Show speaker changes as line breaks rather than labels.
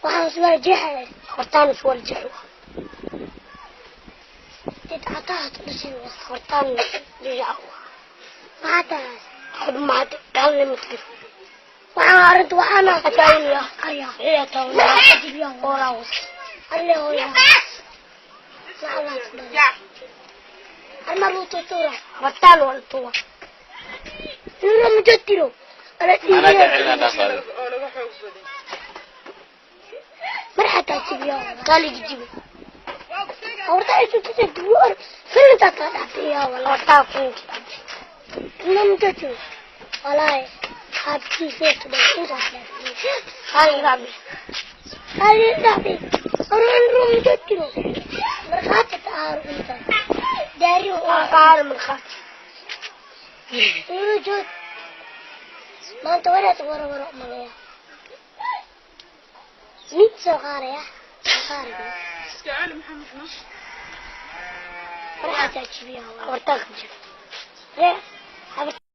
Waxaan surwaal jeexay hortaan surwaal jeex tidcataha tudhashay hortaan jeex maxaa tahay xubmaad galne mitir waxaan arrinta waxaana ataawniya arya iya taawniya jibiya horaawus alle hoya hortaan waltuwa nuna mujatiro
Anaa ka celinaa dhaafaayo.
Oo laga xoog badan.
Marxataa jibiya qaaligi jibi horta ay tutuse duwar filinta ka dhafiya wala hortaa filinta nuna mujatiro walahi habkiisa tudhay intaas dhafiya qaali dhafi qaali dhafi oran rum mujatiro markhaati taaru inta daari oo qaar markhaati nuna jood maanta waraad wara wara umaleeya mid soo qaadaya soo qaadaya
Iska celi Maxamed no.
Marxataa jibiya hortaa ka jira.